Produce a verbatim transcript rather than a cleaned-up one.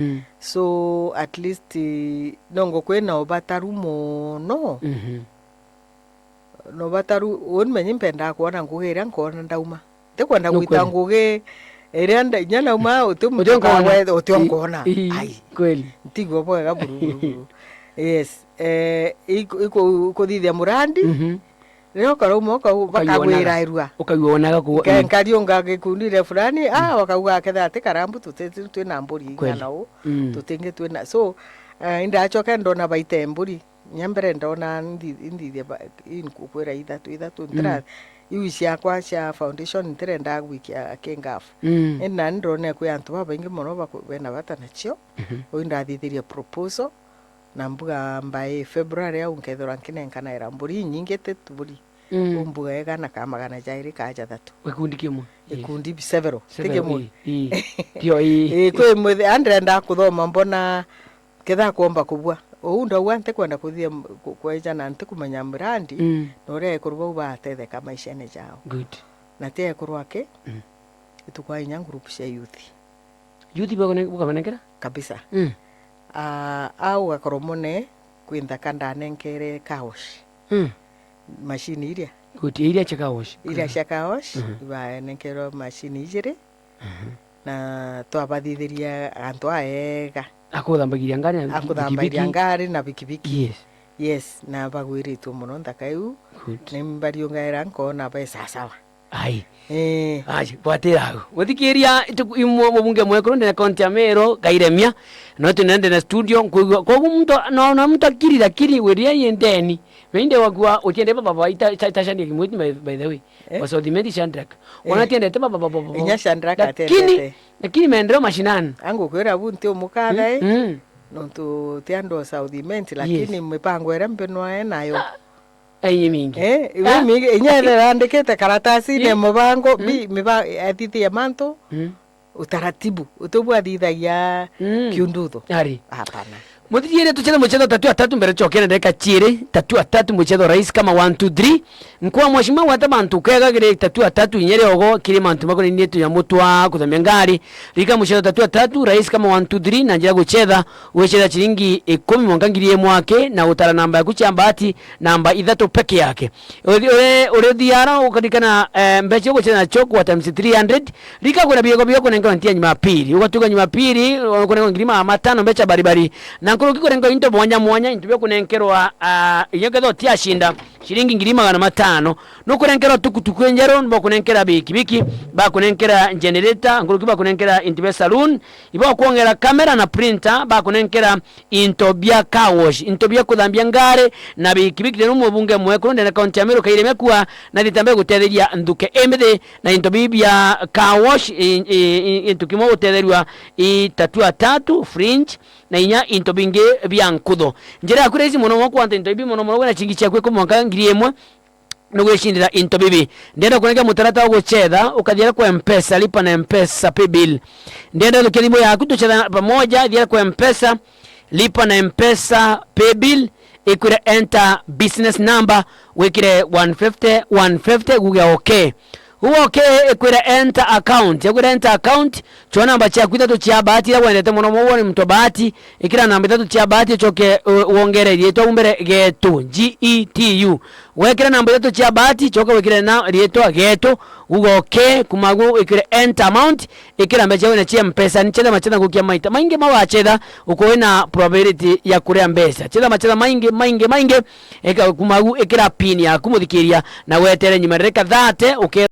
Mm. So at least, eh, no nguku ina ubataru mono. Mhm. No ubataru, uni menye mpendaa kwona ngugi iria nkoona ndauma. Ntikwenda gwita ngugi iria nda-, inya nauma uti muntu uti ukoona. Uti ukoona. Ii, ii, ai, kweli. Ntigua bwega buru, buru, buru. Yes. Eh, iku-, iku-, kuthithia murandi. Mhm. Riria ukarauma ukau-, ukayuonaga, bakagwirairua. Ukayuonaga ku-, nka-, mm, nkariunga gikundire fulani, ah, mm, wakauga aketha ati karambu tuti-, twina mburi igana uu, mm, tutingi twina. So, eh, indacoka ndona baite mburi. Nya mbere ndona ndi-, indithia ba-, inkukwira ithatu, ithatu, mm, ntira, iu ciakwa cia foundation ntirendaa gwikia kingafu. Mm. Indi nani ndonere kwi antu babaingi mono baku-, bena bata nacio. Mhm. Uu ndathithirie proposal, na mbuga by February au nkethirwa nkinenkanaira mburi inyingi ti mburi. Mm. Uu mbuga igana ka magana jairi ka jathatu. Gikundi kimwe? Yes. Gikundi bi-, several. Ti kimwe. Several, ii, ii. Tio, ii. Ii, kwi mwithi-, a ndirenda kuthoma mbona ketha kwomba kubua. Uu ndauga ntikwenda kuthithia m-, ku-, kweja na ntikumenya mirandi, mm, na uria ekuru bau baatetheka maishene jao. Good. Na ti ekuru aki, mm, itukwa inya group cia youth. Youth bakone-, bukabanenkera? Kabisa. Mm. Ah, au gakoromone kwi nthaka ndanenkere car wash. Mm. Machine iria. Good, iria cia car wash. Iria cia car wash, mhm, ibanenkerwe machine ijiri. Mhm. Na twabathithiria antu aega. Akuthambagiria ngari na biki-, akuthambagiria bikibiki. Ngari na bikibiki. Yes. Yes, na bagwiritwe mono nthaka iu. Good. Ni mbariungaira nkoona be sasawa. Ai. Eh. Ai, gwatira au. Muthikiria, itu-, imwe mubunge mwekuru ndene kaunti ya Meru, Gairemia. No tunende na studio, nkwigua. Koguo muntu, no, no muntu akiri, lakini wiria yendeni. Wende wakua, utiende baba, baba, ita-, ita-, itashania kimwiti, by, by the way. Eh? Wasothimenti Shadrack. Eh. Wana tiendete baba, baba, baba. Inya Shadrack lakini, atendete. Lakini maendeleo mashinani. Angu kwira bu nti umukatha, mm, eh? Mm. Nontu ti andu a South Imenti, lakini, yes, mipango iria mbenwa e nayo. Ah, enye mingi. Eh, iwe, ah, mingi, inya ethera andikite karatasine, i-, mubango, mm, bi-, miba-, athithia mantu, mm, utaratibu, uti bwathithagia, mm, kiundutho. Ari. Hapana. Muthithierie tuchethe muchetho tatu atatu mbere chokene ndagika chiiri, tatu atatu muchetho rais kama one two three. Nkwa mheshimiwa gwata bantu kega kiri tatu atatu inya riogo kiri mantu makonainie tunyamu twa kuthambia ngari. Rika muchetho tatu atatu, rais kama one two three, na njira guchetha, wichetha chiringi ikumi mwanka ngiri imwe aki, na gutara namba yaku cia mbati, namba ithatu peke yake. Uri, uri, uri thiara ukarikana, eh, mbecha uguchetha nacio kwa times three hundred, rika kwina biego bio kunenkerwa ntia Jumapili. Ugatuka Jumapili, kunenkerwa ngiri magana matano mbecha baribari. Na nkuruki kunenkerwa into mwanya mwanya, into bio kunenkerwa, ah, inya ketho tiashinda. Shilingi ngiri magana matano. Nukunenkera tukutuku enjeru, nibakunenkera bikibiki, bakunenkera generator, nkuruki bakunenkera into bia saloon, ibakwongera kamera na printer, bakunenkera into bia car wash, into bia kuthambia ngari na bikibiki. Riu mubunge mwekuru ndene kaunti ya Meru Kairemia kua na thitambe gutetheria nthuke imbithi na into bibi bia car wash, i-, i-, i-, into kimwe gutetherua i tatu atatu, fringe, na inya into bingi bia nkutho. Njira yaku raisi mono mono kwanta into ibi mono mono, wina chingi ciaku ikumi mwanka ngiri imwe, nugwicindira into bibi. Ndenda kunenga mutaratara wa guchetha, ukathiira kwa Mpesa, lipa na Mpesa paybill. Ndenda thukia thimu yaku, tuchetha pamoja, thiira kwa Mpesa, lipa na Mpesa paybill, ikwire enter business number, wikire one fifty, one fifty, guge okay. Uga okay, ikwire enter account. Yakwire enter account, chwa namba chiaku ithatu chia bahati iria wendete mono mono, ni muntu wa bahati. Ikira namba ithatu chia bahati, uchoke, u-, wongere riitwa umbere Getu, G E T U. Wekira namba ithatu chia bahati, choka wikire na riitwa Getu. Uga okay, kuma guo wikire enter amount, ikira mbecha wina chia Mpesa, ni chetha machena gukia maita. Maingi mawachetha, uko wina probability ya kuria mbecha. Chetha machena maingi, maingi, maingi, eka kuma guo ikira pin yaku muthikiria, na wetere nyuma ndagika thirty, uke-